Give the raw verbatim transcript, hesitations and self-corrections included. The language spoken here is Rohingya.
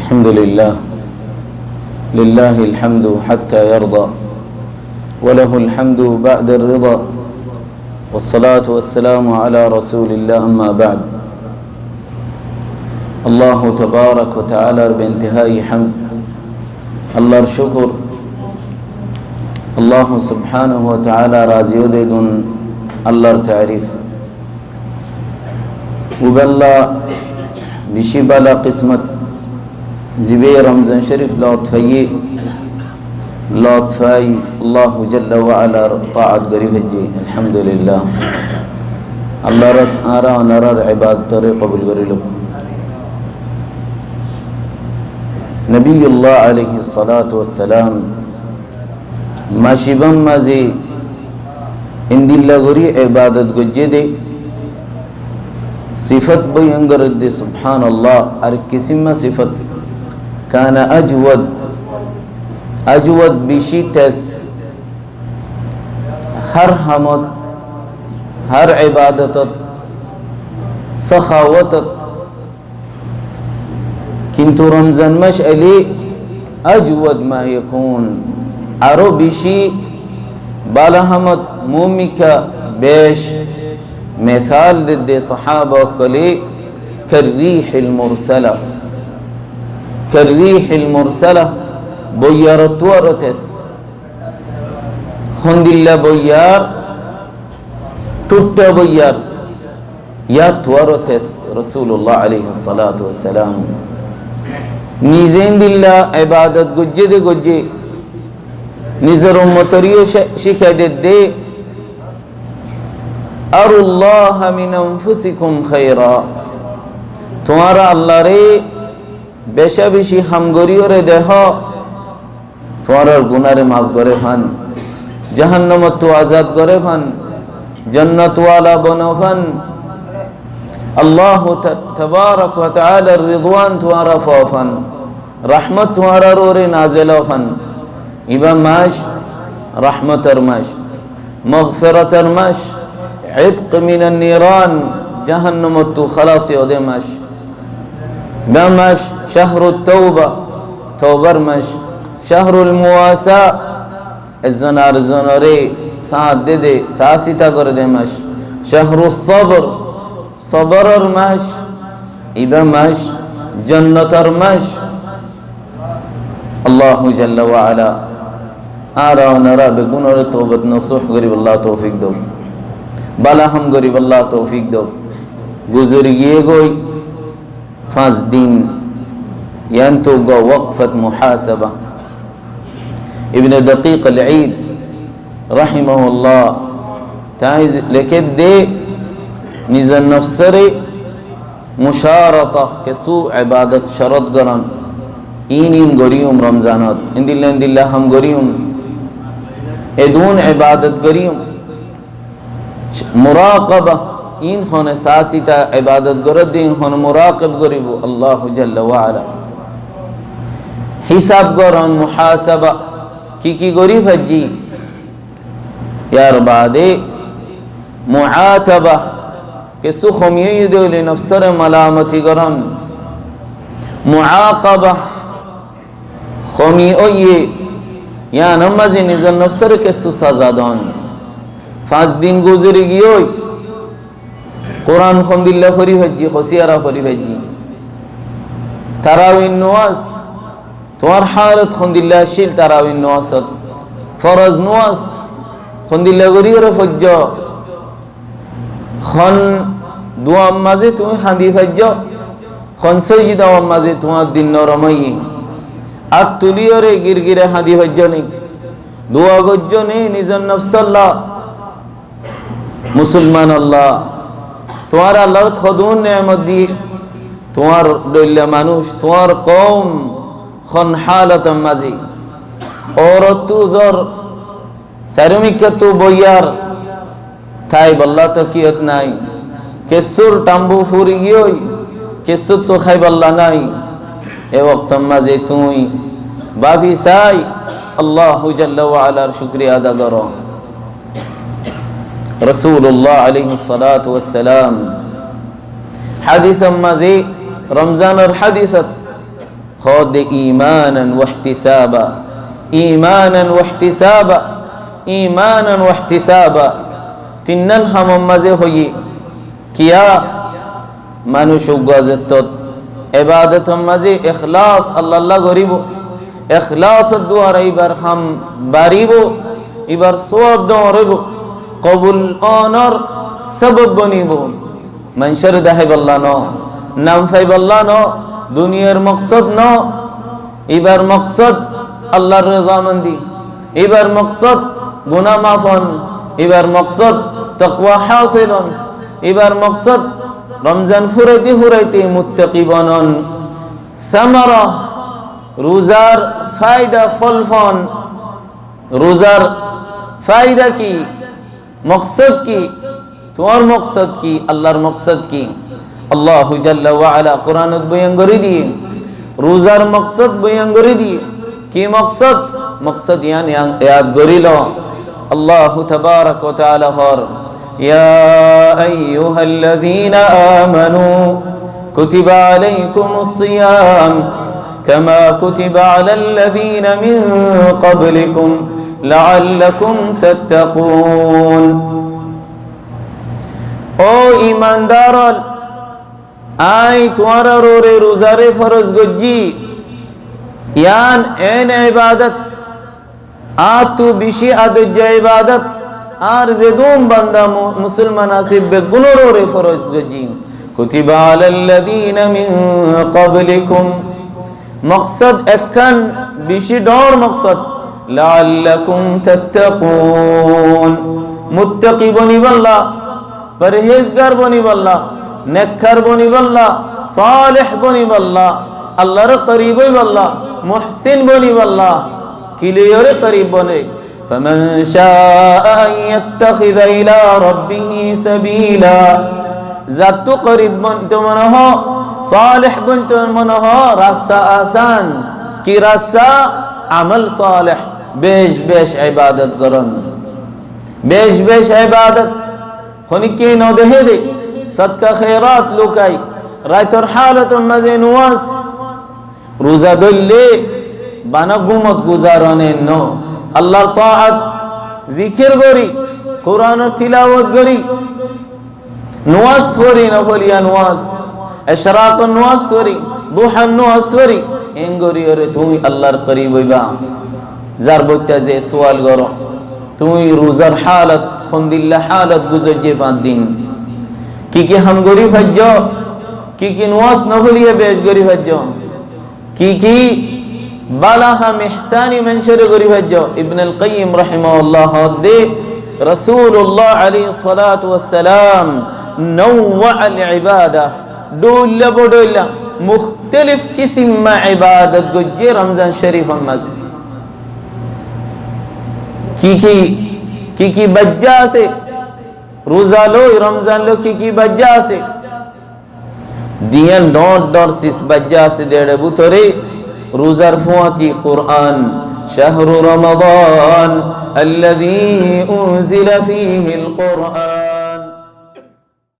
الحمد لله. لله الحمد حتى يرضى، وله الحمد بعد الرضا، والصلاة والسلام على رسول الله، أما بعد. الله تبارك وتعالى بانتهاء حمد، Allar cúkur, Allah subhanahu wa ta'ala razi ódedun, Allar taarif. Uballa bicí bála kismot, zibe Ramzan Córif lot faiyé, lot fai Allahu jalla wa alar taat gorí faijjí. Alhamdulillah. Allah añára onorar ibadotore kobul gorí louk. Nabiyullah aláihis salatu wassalam mac ibár mazé endilla gorí ibadot goijjé dé, sifat boyan gorér dé, subhanallah, ar kisíma sifat. Kana ajwad, ajwad bicí tez, har hamot, har ibadotot, sakhawotot, Kintu Ramzan mac ailé ajwad ma yakun, aró bicí bála hamot, mumika bec, mesal dedde sahaba ókkole, karrihil mursala. Karrihil mursala, boiyar ottu aró tez. Hondilla boiyar, thuththa boiyar, yáttu aró tez. Rasulullah aláihis salatu wassalam nize endilla ibadot goijjé dé goijjé, nizor ummotoreyó cíkai dedde, arullaha min anfusikum khaira. Tuáñra Allaré beca beci ham goríyoré dehó. Tuáñrar gunáre maf goré fán, jahannamottu azad goré fán, jannat wala bano fán. Allahu ta-, tabarak wa taalar ridwan tuáñra fo fán, rahmot tuáñrar uore nazel ó fán. Ibá mac rahmotor mac, magfirator mac, itq minan niran, jahannamottu khalasi óde mac. Ibá mac shahrut tauba, taubar mac, shahrul muwasa, ezzon ar zonore sáñt dede, sáñt sita gore de mac, shahrus sabr, sabror mac, ibá mac jannator mac. Allahu jalla wa ala añára onorá beggúnoré taubat nasuh goríbolla toufik douk, bála ham goríbolla toufik douk. Guzori giyé goi fañs din, yíantu uggwá waqfat muhasaba. Ibne Daqiq al-Eid rahimahullah, tai lekédde, nizor nofsore mucarata, kessú ibadot corot goron, in in goríyum Romzanot, endilla endilla ham goríyum, edún ibadot goríyum. Muraqaba, in hone sáñt sita ibadot gorédde, in hone muraqab goríbo Allahu jalla wa ala. Hisab goron, muhasaba, ki ki gorí faijjí. Yar baade muataba, kessú homi óiye de óile nofsore malamoti goron. Muaqaba, homi óiye, yíanor maze nizor nofsore kessú saza don. Fañs din guzori giyói, Quran hondilla fori faijjí, hosiyara fori faijjí. Tarawir nomaz, tuáñr halot hondilla accíl tarawir nomazot? Foroz nomaz hondilla gorí goré foijjó? Hon duar maze tuñí hañdi faijjó? Hon sójidar maze tuáñr dil norom óiye? Át tuliyóre girgire hañdi faijjó né? Dua goijjó né nizor nofsolla? Musolman Allah, tuáñr Allahr hodún neemot diyé, tuáñr dhoilla manúic, tuáñr koum hon halotor maze? Órottú zor, sairó mikkáttú boiyar, táibolla to kiyót nái. Kessúr thambu furi giyói, kessúttu háibolla nái. E woktor maze tuñí báfi sai Allahu jalla wa alar cúkuriya ada goró. Rasulullah aláihis salatu wassalam hádisor maze, Romzanor hádisot, Hoódde imanan wahtisaba, imanan wahtisaba, imanan wahtisaba. Tinnán hamor mazé hoiyé, kiyá manúic uggúa zettót ebadotor mazé ekhlás Allalla goríbo, ekhlásor duara íbar ham baríbo, íbar sóab dhoóñr óibo, kobul ónor sábab bonibo. Maincóre deháibolla noó, nam faibólla noó, duniyar moksód noó. Íbar moksód Allar rezamandi, íbar moksód guná maf on, íbar moksód takwa hásil on, íbar moksód Romzan furaite furaite muttaki bonon. Samara, ruzar faida fol fon, ruzar faida ki? Moksód ki? Tuáñr moksód ki? Allar moksód ki? Allahu jalla wa ala Kuranot boyan gorí diyé. Ruzar moksód boyan gorí diyé. Ki moksód? Moksód yián, yián yad gorí lo. Allahu tabarak wa taala hoór, يا أيها الذين آمنوا كتب عليكم الصيام كما كتب على الذين من قبلكم لعلكم تتقون. Ó imandar ól, añí tuáñrar uore ruzare foroz goijjí. Yián en ibadot, añáttu bicí adorja ibadot, añár zedún banda mu-, musolman asé beggúnor uore foroz goijjí. كتب على الذين من قبلكم. Moksód ekkán, bicí dhoóñr moksód. لعلكم تتقون. Muttaki bonibólla, forhézgar bonibólla, nekkar bonibólla, sáleh bonibólla, Allaré korib óibolla, muhsin bonibólla. Ki loiyóre korib bone? فمن شاء أن يتخذ إلى ربه سبيلا. Zattú korib bonto mone hoó, sáleh bonto mone hoó, rasta asán. Ki rasta? Amol sáleh, bec bec ibadot goron. Bec bec ibadot. Honikká nodehé dé, sodka kherat lukai, raitor hálotor mazé nuwaz, ruza dóille bana gúmot guzaron en no. Allar taat, zikir gorí, Kuranor tilawot gorí, nuwaz forí, nofoliya nuwaz, ecrakor nuwaz forí, duhar nuwaz forí, en goríyore tuñí Allar korib óiba. Zar boitta ze sual goró, tuñí ruzar hálot, hondilla hálot guzoijjé fañs din? Ki ki ham gorí faijjó? Ki ki nuwaz nofoliya bec gorí faijjó? Ki ki bála ham ihsáni maincóre gorí faijjó? Ibnul Qayyim rahimahullah hoódde, Rasulullah aláihis salatu wassalam nawwa al ibada, dhoilla bodhoilla, muktelif kisimma ibadot goijjé Romzan Corifor mazé. Ki ki, ki ki baijja asé? Ruza loi, Romzan loi ki ki baijja asé? Diyan dhoóñr dhoóñr sis baijja asé, dere bútore ruzar fuañti Kuran, شهر رمضان الذي أنزل فيه القرآن.